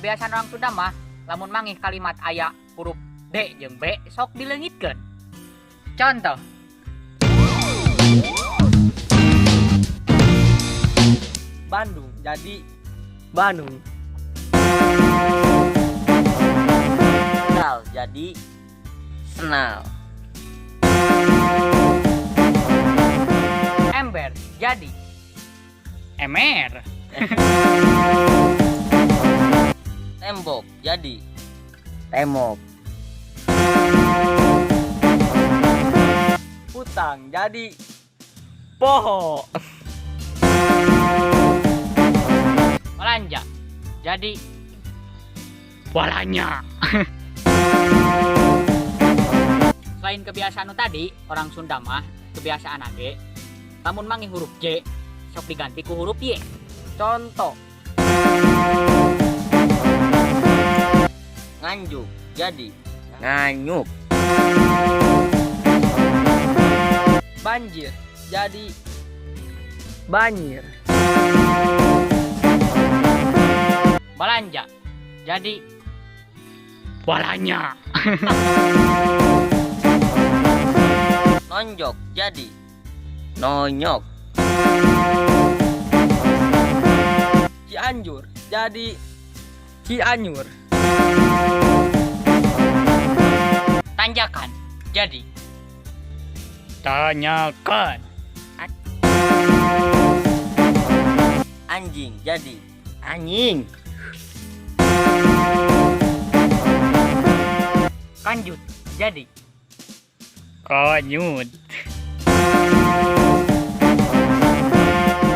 Kebiasaan orang Sunda mah lamun manggih kalimat aya huruf D jeung B sok dileungitkeun. Contoh. Bandung jadi Bandung. Senal jadi senal. Ember jadi emer. Tembok jadi temok. Hutang jadi poho. Belanja jadi walanya. Selain kebiasaan nu tadi, orang Sunda mah kebiasaan age lamun manggih huruf J sok diganti ku huruf Y. Contoh. Nganjuk jadi nganyuk. Banjir jadi banyir. Belanja jadi walanya. Nonjok jadi nonyok. Cianjur jadi Cianyur. Tanjakan jadi tanyakan. Anjing jadi anjing. Kanjut jadi kanyut.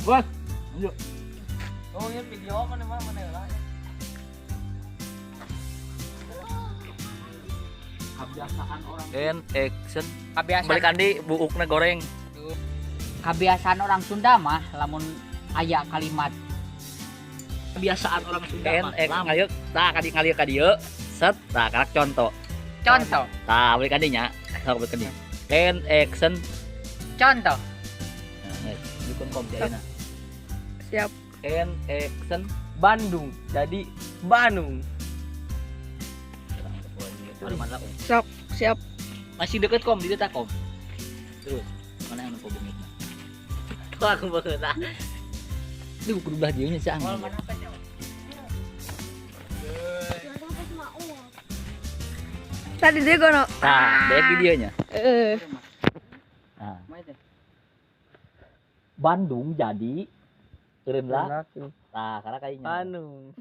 Bos, lanjut. Oh, ini video mana mana mana lah. Kebiasaan orang. And action. Kebiasaan Balik andi buukna goreng. Kebiasaan orang Sunda mah lamun aya kalimat Kebiasaan orang Sunda mah. And action. Tah kadi ngalieu ka dieu. Set, tah karak contoh. Contoh. Tah balik andi nya. Sok balik andi. And action. Contoh. Nah, dukun kom ayeuna. Siap. And action. Bandung jadi Bandung. Sok, siap. Masih deket kom, di detak kom. Terus, mana yang nempo bengitna? Kok aku banget ah. Duh, kudu belah dieu nya sih ang. Tadi dia gono. Tah, dek di dieu nya. Heeh. Nah. Bandung jadi eureun lah. Tah, karena kayaknya. Bandung.